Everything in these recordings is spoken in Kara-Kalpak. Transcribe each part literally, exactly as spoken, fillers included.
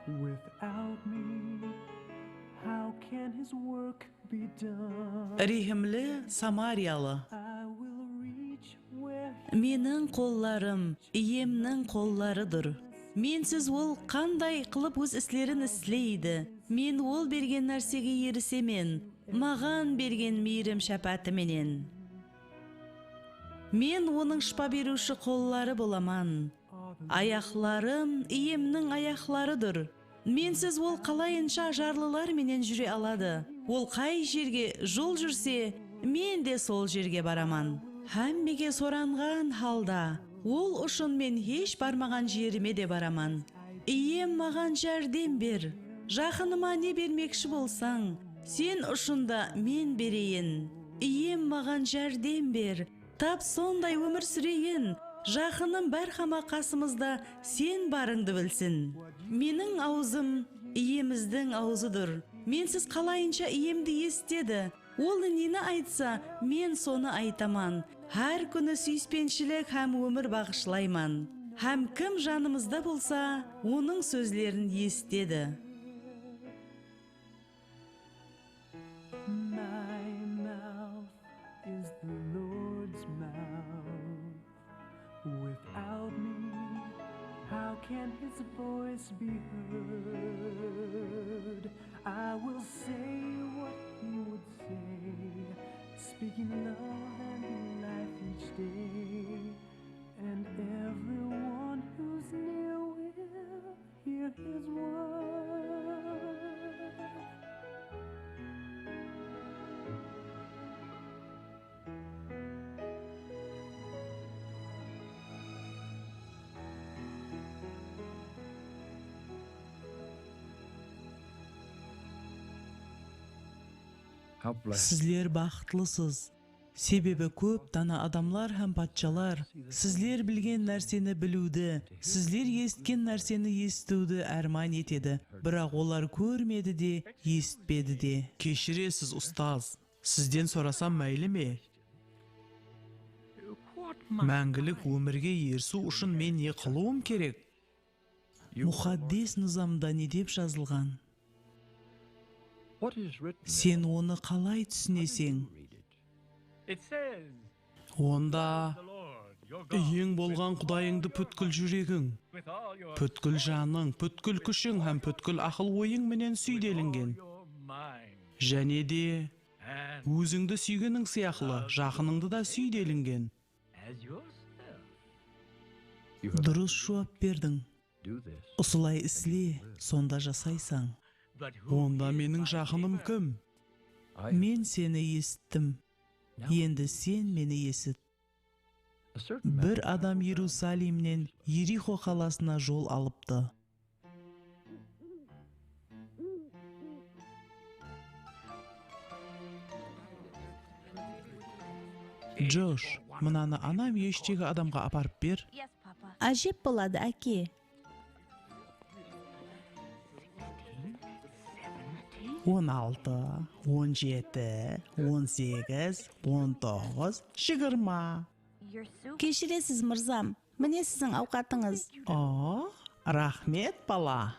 Without me, how can his work be done? Rehimli samariyalı. I will reach where Meniń qollarım Iyemniń qollarıdır. Mensiz ol qanday qılıp óz islerin isleydi? Men ol bergen nársege erisemen. Maǵan bergen miyrim-shápááti menen. Men onıń shıpa beriwshi qolları bolaman. Ayaqlarım Iyemniń ayaqlarıdır. Mensiz ol qalayınsha jarlılar menen júre aladı? Ol qay jerge jol júrse, men de sol jerge baraman. Hámmege soranǵan halda, ol ushın men hesh barmaǵan jerime de baraman. Iyem, maǵan járdem ber. Jaqınıma ne bermekshi bolsań, sen ushın da men bereyin. Iyem, maǵan járdem ber. Tap sonday ómir súreyin, jaqınım bárhama qasımızda sen barıńdı bilsin. Meniń awzım Iyemizdiń awzıdır. Mensiz qalayınsha Iyemdi esitedi? Ol neni aytsa, men sonı aytaman. Hár kúni súyispenshilik hám ómir baǵıshlayman. Hám kim janımızda bolsa, onıń sózlerin esitedi. My mouth is the Lord's mouth. Without me, how can his voice be heard? I will say what he would say, speaking love and life each day. And everyone who's near will hear his word. Sizler baxıtlısız. Sebebi kóp dana adamlar hám patshalar sizler bilgen nárseni biliwdi, sizler esitken nárseni esitiwdi árman etedi, biraq olar kórmedi de, esitpedi de. Keshiresiz, ustaz. Sizden sorasam máyli me? Máńgilik ómirge erisiw ushın men ne qılıwım kerek? Muqaddes Nızamda ne dep jazılǵan? Sen onı qalay túsineseń? Onda, "Iyeń bolǵan Qudayıńdı pútkil júregiń, pútkil janıń, pútkil kúshiń hám pútkil aqıl-oyıń menen súy" delingen. Jáne de, "Ózińdi súygeniń sıyaqlı, jaqınıńdı da súy" delingen. Durıs juwap berdiń. Usılay isle, sonda jasaysań. Onda meniń jaqınım kim? Men seni esittim. Endi sen meni esit. Bir adam Erusalimnen Erixo qalasına jol alıptı. Josh, mınanı ana múyeshtegi adamǵa aparıp ber. Ájep boladı, áke. On altı, on jeti, on segiz, on toǵız, jigirma. Keshiresiz, mırzam. Mine siziń awqatıńız. O, raxmet, bala.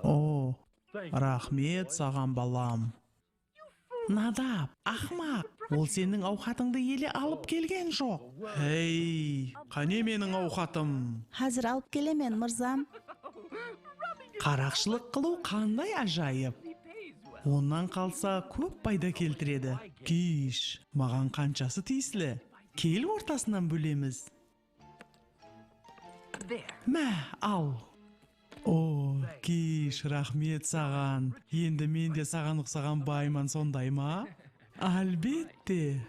O, raxmet saǵan, balam. Nadab, aqmaq, ol seniń awqatıńdı ele alıp kelgen joq. Hey, qáne meniń awqatım? Házir alıp kelemen, mırzam. Qaraqshılıq qılıw qanday ájayıp. Onnan qalsa, kóp payda keltiredi. Kish, maǵan qanshası tiyisli? Kel, ortasınan bólemiz. Má, al. O, Kish, raxmet saǵan. Endi men de saǵan uqsaǵan bayman, sonday ma? Álbette.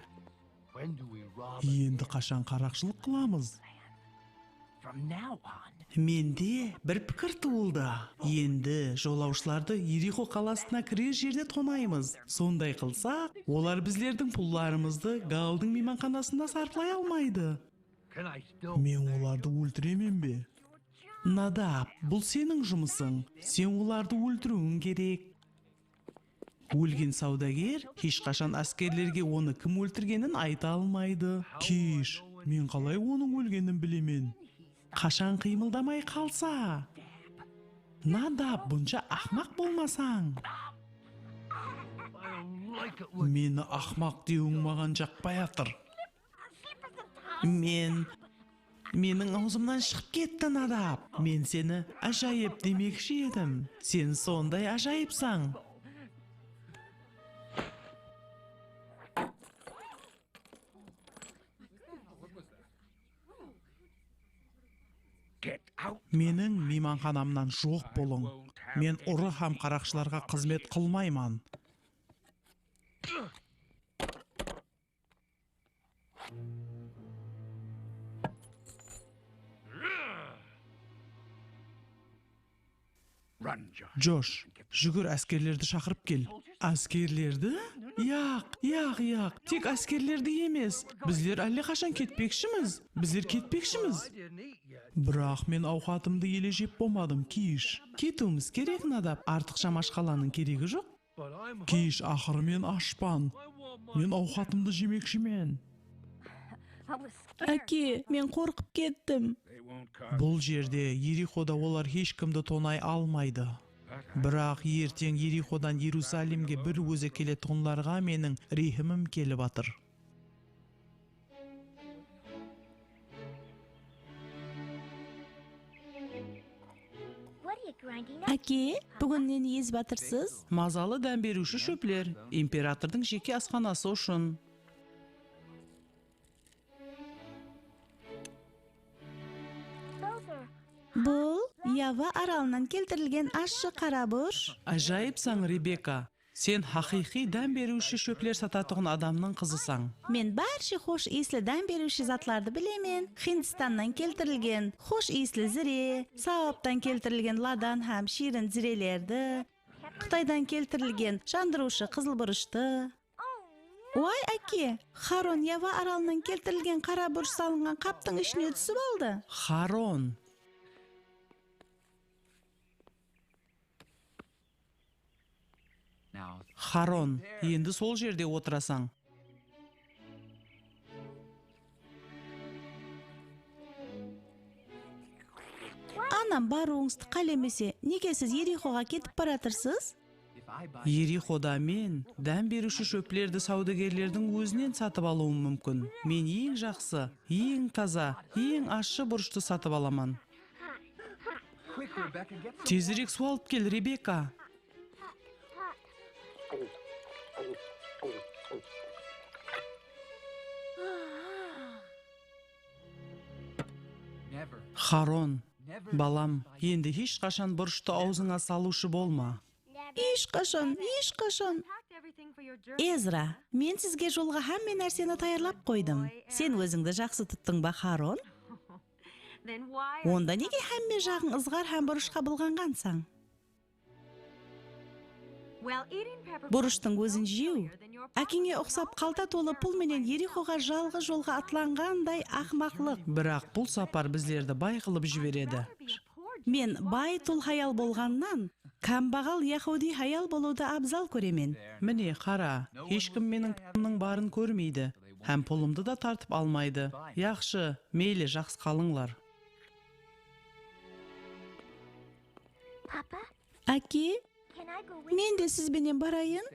Endi qashan qaraqshılıq qılamız? Mende bir pikir tuwıldı. Endi jolawshılardı Erixo qalasına kirer jerde tonaymız. Sonday qılsaq, olar bizlerdiń pullarımızdı Gaaldıń miymanxanasında sarplay almaydı. Men olardı óltiremen be? Nadab, bul seniń jumısıń. Sen olardı óltiriwiń kerek. Ólgen sawdager hesh qashan áskerlerge onı kim óltirgenin ayta almaydı. Kish, men qalay onıń ólgenin bilemen? Qashan qıymıldamay qalsa. Nadab, bunsha aqmaq bolmasań. Meni aqmaq dewiń maǵan jaqpay atır. Men, meniń awzımnan shıǵıp ketti, Nadab. Men seni ájayıp demekshi edim. Sen sonday ájayıpsań. Meniń miymanxanamnan joq bolıń. Men urı hám qaraqshılarǵa xızmet qılmayman. Josh, júgir, áskerlerdi shaqırıp kel. Áskerlerdi? Yaq, yaq, yaq. Tek áskerlerdi emes. Bizler álleqashan ketpekshimiz. Bizler ketpekshimiz. Biraq men awqatımdı ele jep bolmadım, Kish. Ketiwimiz kerek, Nadab. Artıqsha mashqalanıń keregi joq. Kish, aqırı men ashpan. Men awqatımdı jemekshimen. Áke, men qorqıp kettim. Bul jerde, Erixoda olar hesh kimdi tonay almaydı. Biraq erteń Erixodan Erusalimge bir ózi keletuǵınlarǵa meniń rehimim kelip atır. Áke, búgin neni ezip atırsız? Mazalı dám beriwshi shópler, imperatordıń jeke asxanası ushın. Bul Yava aralınan keltirilgen ashshı qara bursh. Ájayıpsań, Rebeka. Sen haqıyqıy dám beriwshi shópler satatuǵın adamnıń qızısań. Men bárshe xosh iyisli dám beriwshi zatlardı bilemen. Hindistannan keltirilgen xosh iyisli zire, Saabtan keltirilgen ladan hám shiyrin zirelerdi, Qıtaydan keltirilgen jandırıwshı qızıl burıshtı. Way, áke, Haron Yava aralınan keltirilgen qara burısh salınǵan qaptıń ishine túsip aldı. Haron. Haron, endi sol jerde otırasań. Anam barıwıńızdı qálemese, nege siz Erixoǵa ketip baratırsız? Erixoda men dám beriwshi shóplerdi sawdagerlerdiń ózinen satıp alıwım múmkin. Men eń jaqsı, eń taza, eń ashshı burıshtı satıp alaman. Tezirek suw alıp kel, Rebeka. Haron, balam, endi hesh qashan burıshtı awzıńa salıwshı bolma. Hesh qashan, hesh qashan. Ezra, men sizge jolǵa hámme nárseni tayarlap qoydım. Sen ózińdi jaqsı tuttıń ba, Haron? Onda nege hámme jaǵıń ızǵar hám burıshqa bılǵanǵansań? Burıshtıń ózin jew, ákeńe uqsap qalta tolı pul menen Erixoǵa jalǵız jolǵa atlanǵanday aqmaqlıq. Biraq bul sapar bizlerdi bay qılıp jiberedi. Men bay tul hayal bolǵannan, kámbaǵal yahudiy hayal bolıwdı abzal kóremen. Mine, qara, hesh kim meniń pulımnıń barın kórmeydi hám pulımdı da tartıp almaydı. Yaqshı, meyli, jaqsı qalıńlar. Áke, men de siz benen barayın?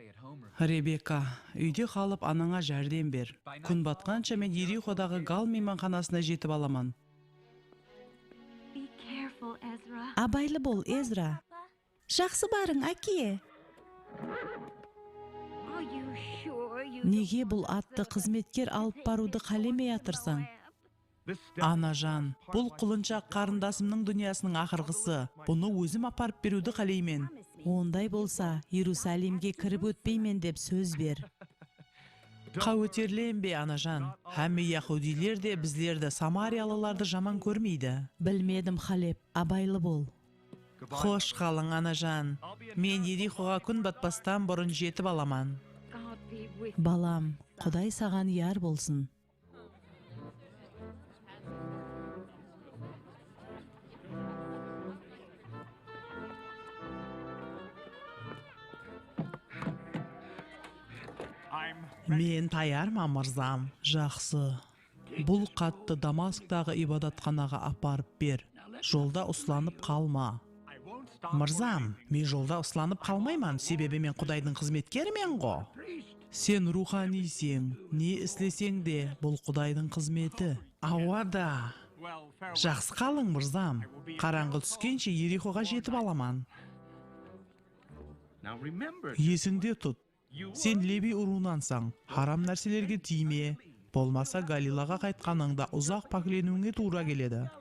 Rebeka, úyde qalıp anańa járdem ber. Kún batqansha men Erixodaǵı Gal miymanxanasına jetip alaman. Abaylı bol, Ezra. Jaqsı barıń, áke. Nege bul attı xızmetker alıp barıwdı qálemey atırsań? Anajan, bul qulınshaq qarındasımnıń dúnyasınıń aqırǵısı. Bunı ózim aparıp beriwdi qáleymen. Onday bolsa, Erusalimge kirip ótpeymen dep sóz ber. Qáweterlenbe, anajan. Hámme yahudiyler de bizlerdi, samariyalılardı jaman kórmeydi. Bilmedim, Xalep, abaylı bol. Xosh qalıń, anajan. Men Erixoǵa kún batpastan burın jetip alaman. Balam, Quday saǵan yar bolsın. Men tayarman, mırzam. Jaqsı. Bul xattı Damasktaǵı ibadatxanaǵa aparıp ber. Jolda uslanıp qalma. Mırzam, men jolda uslanıp qalmayman, sebebi men Qudaydıń xızmetkerimen-ǵo. Sen ruwxaniyseń, ne isleseń de, bul Qudaydıń xızmeti. Awa da. Jaqsı qalıń, mırzam. Qarańǵı túskenshe Erixoǵa jetip alaman. Esińde tut, sen Lebiy urıwınansań, haram nárselerge tiyme, bolmasa Galilaǵa qaytqanıńda uzaq pákleniwińe tuwra keledi.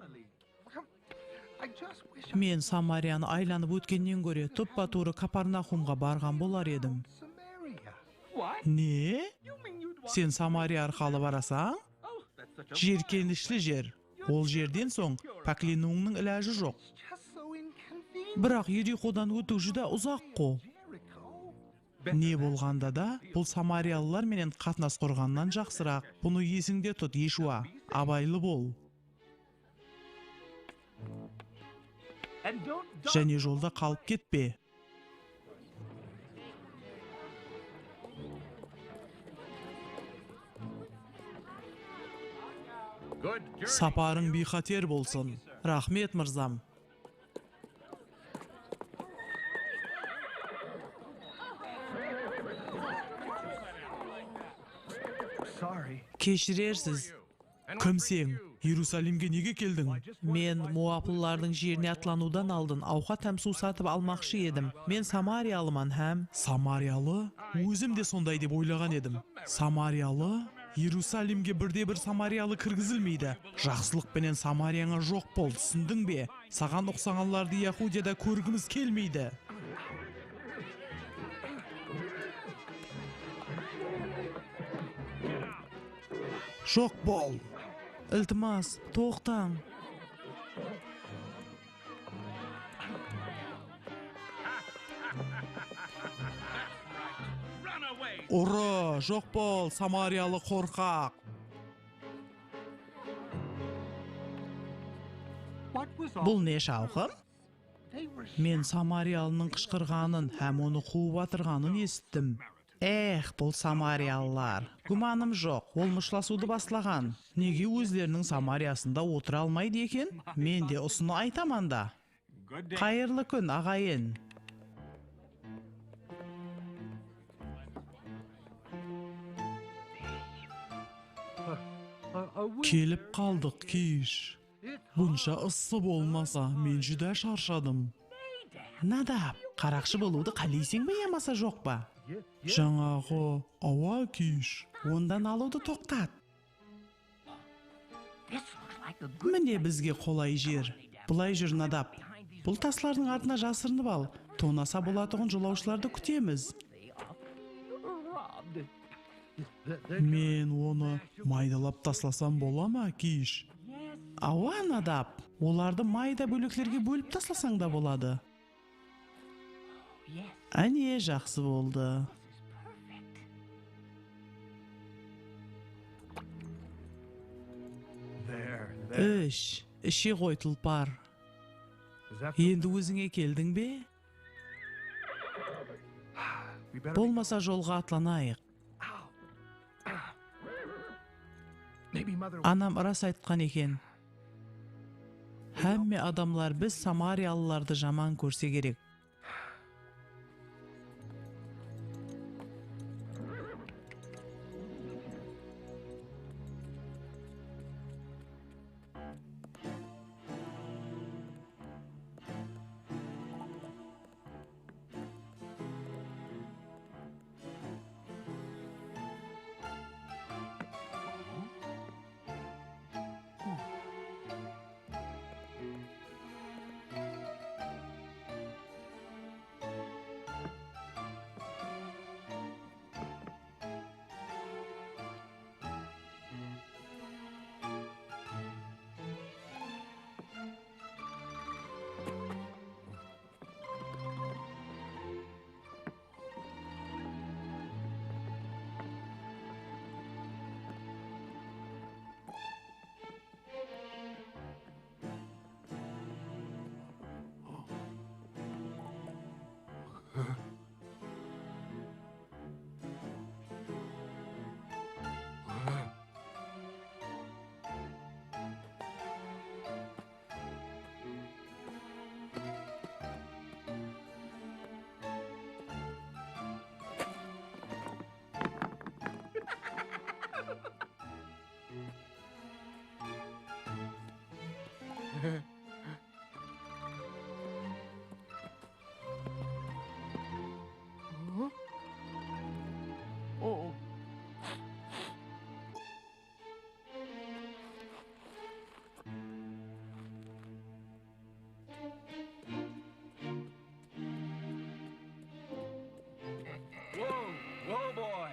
Men Samariyanı aylanıp ótkennen góre tuppa-tuwrı Kaparnaxumǵa barǵan bolar edim. Ne? Sen Samariya arqalı barasań? Jerkenishli jer. Ol jerden soń pákleniwińniń ilajı joq. Biraq Erixodan ótiw júdá uzaq-ǵo. Ne bolǵanda da, bul samariyalılar menen qatnas qurǵannan jaqsıraq. Bunı esińde tut, Eshua. Abaylı bol. Jáne jolda qalıp ketpe. Saparıń biyqáter bolsın. Raxmet, mırzam. Keshirersiz. Kimseń? Erusalimge nege keldiń? Men moablılardıń jerine atlanıwdan aldın awqat hám suw satıp almaqshı edim. Men samariyalıman hám... Samariyalı? Ózim de sonday dep oylaǵan edim. Samariyalı? Erusalimge birde-bir samariyalı kirgizilmeydi. Jaqsılıq penen Samariyańa joq bol, túsindiń be? Saǵan uqsaǵanlardı Yahudiyada kórgimiz kelmeydi. Joq bol! Iltimas, toqtań! Urı, joq bol, samariyalı qorqaq! Bul ne, shawqım? Men samariyalınıń qıshqırǵanın hám onı quwıp atırǵanın esittim. Ex, bul samariyalılar! Gúmanım joq, ol mushlasıwdı baslaǵan. Nege ózleriniń Samariyasında otıra almaydı eken? Men de usını aytaman da. Qayırlı kún, aǵayin! Kelip qaldıq, Kish. Bunsha ıssı bolmasa, men júdá sharshadım. Nadab, qaraqshı bolıwdı qáleyseń be yamasa joq pa? Jańaǵı, awa, Kish. Onda nalıwdı toqtat. Mine bizge qolay jer. Bılay júr, Nadab. Bul taslardıń ardına jasırınıp al. Tonasa bolatuǵın jolawshılardı kútemiz. Men onı maydalap taslasam bola ma, Kish? Awa, Nadab. Olardı mayda bóleklerge bólip taslasań da boladı. Áne, jaqsı boldı. Ish, ishe ǵoy, tulpar. Endi ózińe keldiń be? Bolmasa, jolǵa atlanayıq. Anam ıras aytqan eken. Hámme adamlar biz samariyalılardı jaman kórse kerek.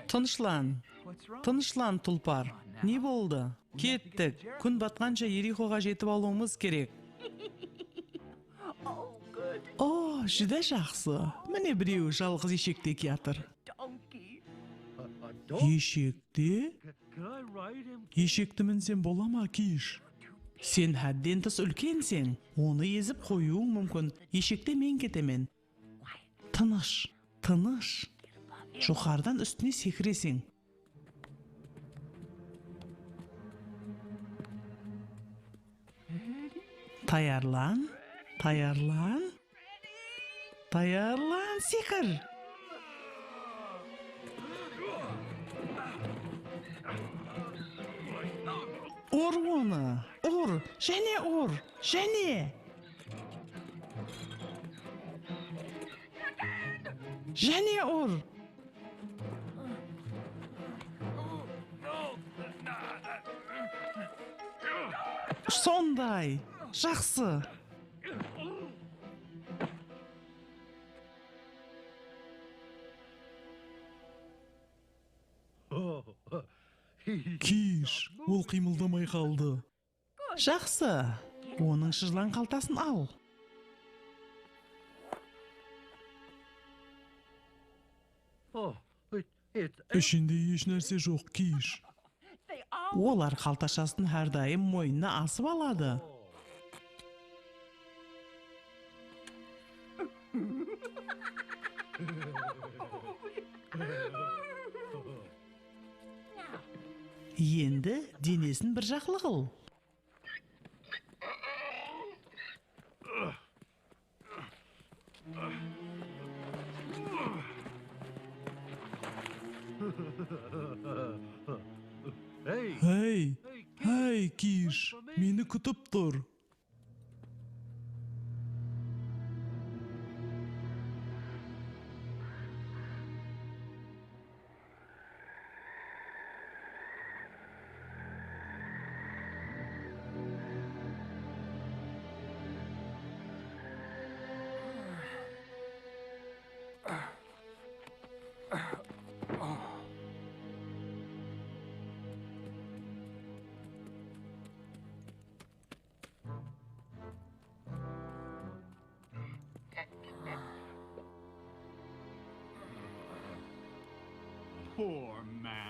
Tınıshlan. Tınıshlan, tulpar. Ne boldı? Kettik. Kún batqansha Erixoǵa jetip alıwımız kerek. O, júdá jaqsı. Mine, birewi jalǵız eshekte kiyatır. Eshekte? Eshekti minsem bola ma, Kish? Sen hádden tıs úlkenseń. Onı ezip qoyıwıń múmkin. Eshekte men ketemen. Tınısh, tınısh. Joqarıdan ústine sekireseń. Tayarlan, tayarlan. Tayarlan, sekir. Ur onı, ur, jáne ur, jáne. Jáne ur. Sonday. Jaqsı. Kish, ol qıymıldamay qaldı. Jaqsı. Onıń shıjılan qaltasın al. Ishinde hesh nárse joq, Kish. Olar qaltashasın hár dayım moynına asıp aladı. Endi denesin bir jaqlı qıl. Hey, hey, Kish, meni kútip tur.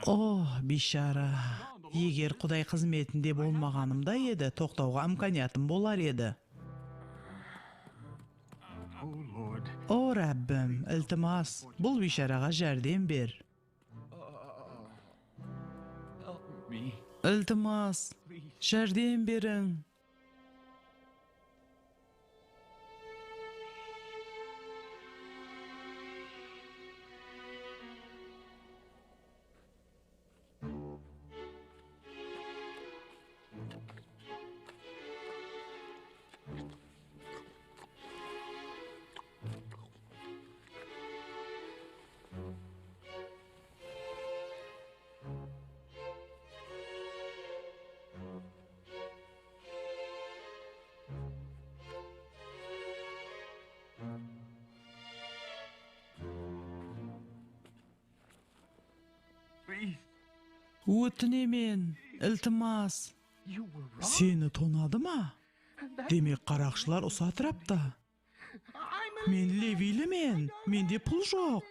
Oh, biyshara. Eger Quday xızmetinde bolmaǵanımda edi, toqtawǵa imkaniyatım bolar edi. O, Rábbim, iltimas, bul biysharaǵa járdem ber. Iltimas, járdem beriń. Ótinemen, iltimas. Seni tonadı ma? Demek, qaraqshılar usı átirapta. Men leviylimen, mende pul joq.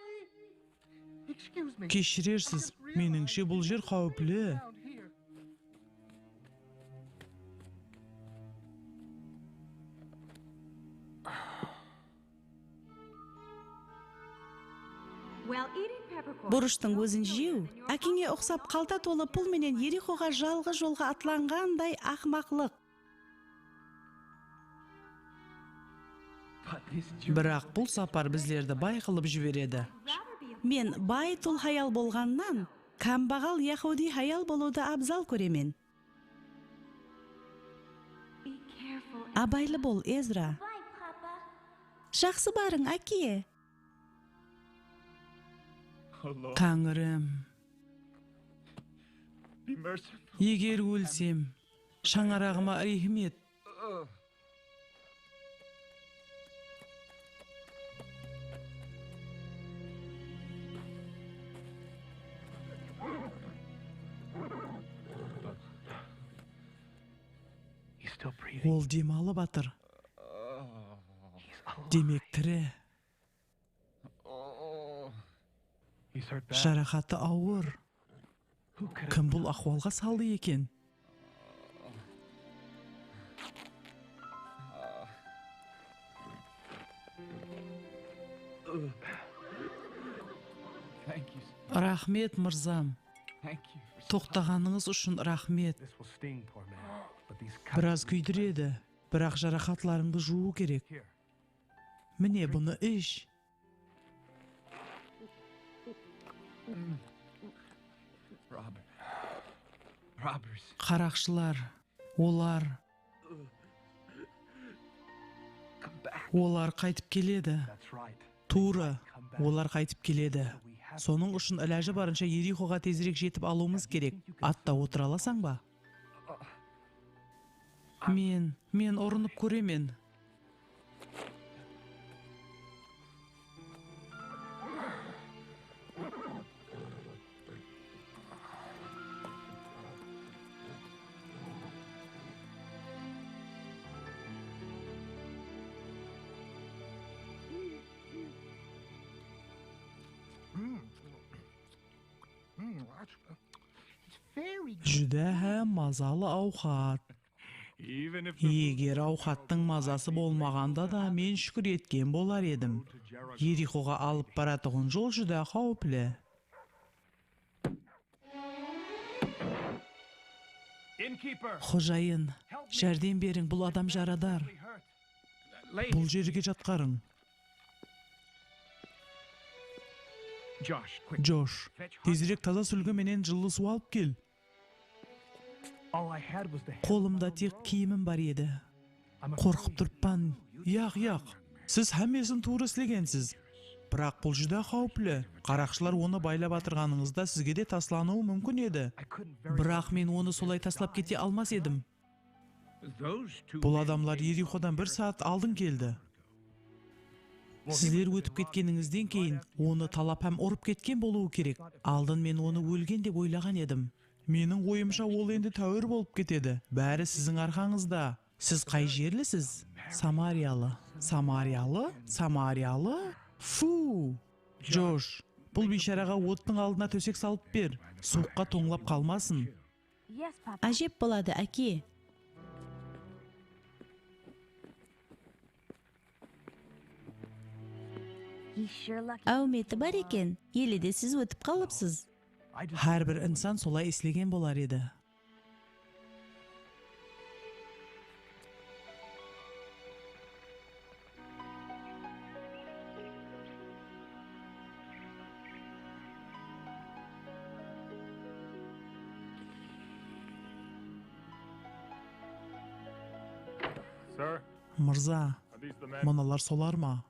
Keshirersiz, menińshe, bul jer qáwipli. Burıshtıń ózin jew, ákeńe uqsap qalta tolı pul menen Erixoǵa jalǵız jolǵa atlanǵanday aqmaqlıq. Biraq bul sapar bizlerdi bay qılıp jiberedi. Men bay tul hayal bolǵannan, kámbaǵal yahudiy hayal bolıwdı abzal kóremen. Abaylı bol, Ezra. Jaqsı barıń, áke. Táńirim, eger ólsem, shańaraǵıma rehim et. Ol dem alıp atır. Demek, tiri. Jaraqatı awır. Kim bul ahwalǵa saldı eken? Raxmet, mırzam. Toqtaǵanıńız ushın raxmet. Biraz kúydiredi, biraq jaraqatlarıńdı juwıw kerek. Mine, bunı ish. Qaraqshılar, olar, olar qaytıp keledi. Tuwrı, olar qaytıp keledi. Sonıń ushın ilajı barınsha Erixoǵa tezirek jetip alıwımız kerek. Atta otıra alasań ba? Men, men urınıp kóremen. Júdá hám mazalı awqat. Eger awqattıń mazası bolmaǵanda da, men shúkir etken bolar edim. Erixoǵa alıp baratuǵın jol júdá qáwipli. Xojayın, járdem beriń, bul adam jaradar. Bul jerge jatqarıń. Josh, tezirek taza súlgi menen jıllı suw alıp kel. Qolımda tek kiyimim bar edi. Qorqıp turıppan. Yaq, yaq. Siz hámmesin tuwrı islegensiz. Biraq bul júdá qáwipli. Qaraqshılar onı baylap atırǵanıńızda sizge de taslanıwı múmkin edi. Biraq men onı solay taslap kete almas edim. Bul adamlar Erixodan bir saat aldın keldi. Sizler ótip ketkenińizden keyin onı talap hám urıp ketken bolıwı kerek. Aldın men onı ólgen dep oylaǵan edim. Meniń oyımsha, ol endi táwir bolıp ketedi. Bári siziń arqańızda. Siz qay jerlisiz? Samariyalı. Samariyalı? Samariyalı? Fu! Josh, bul biysharaǵa ottıń aldına tósek salıp ber. Suwıqqa tońlap qalmasın. Ájep boladı, áke. Áwmeti bar eken, ele de siz ótip qalıpsız. Hár bir insan solay islegen bolar edi. Mırza, mınalar solar ma?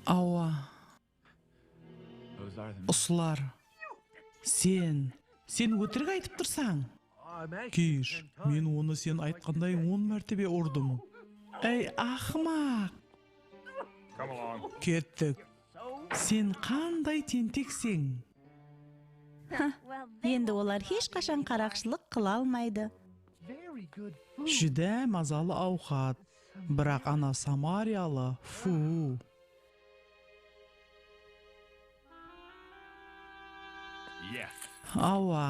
Awa. Usılar. Sen, sen ótirik aytıp tursań. Kish, men onı sen aytqanday on mártebe urdım. Áy, aqmaq! Kettik. Sen qanday tentekseń? Endi olar hesh qashan qaraqshılıq qıla almaydı. Júdá mazalı awqat. Biraq ana samariyalı, fu. Awa,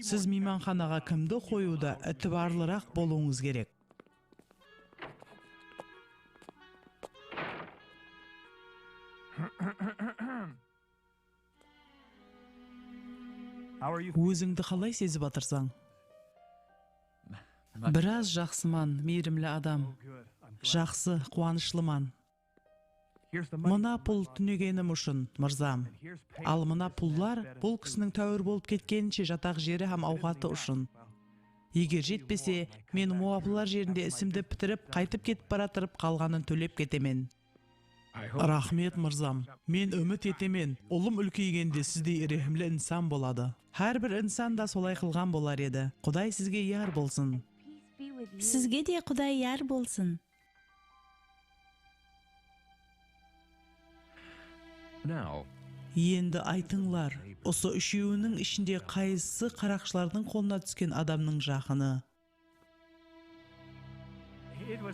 siz miymanxanaǵa kimdi qoyıwda itibarlıraq bolıwıńız kerek. Ózińdi qalay sezip atırsań? Biraz jaqsıman, miyrimli adam. Jaqsı, quwanıshlıman. Mına pul túnegenim ushın, mırzam. Al mına pullar bul kisiniń táwir bolıp ketkeninshe jataq jeri hám awqatı ushın. Eger jetpese, men Moablılar jerinde isimdi pitirip, qaytıp ketip baratırıp, qalǵanın tólep ketemen. Raxmet, mırzam. Men úmit etemen, ulım úlkeygende sizdey rehimli insan boladı. Hár bir insan da solay qılǵan bolar edi. Quday sizge yar bolsın. Sizge de Quday yar bolsın. Endi aytıńlar, usı úshewiniń ishinde qaysısı qaraqshılardıń qolına túsken adamnıń jaqını?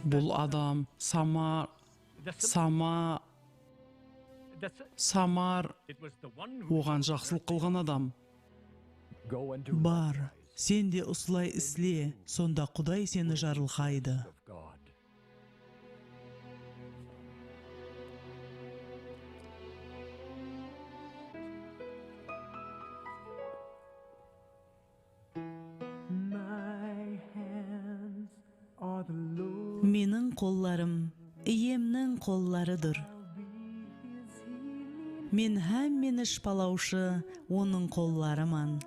Bul adam Samar, Sama, Samar oǵan jaqsılıq qılǵan adam. Bar, sen de usılay isle, sonda Quday seni jarılqaydı. Meniń qollarım Iyemniń qollarıdır. Men hámmeni shıpalawshı Onıń qollarıman.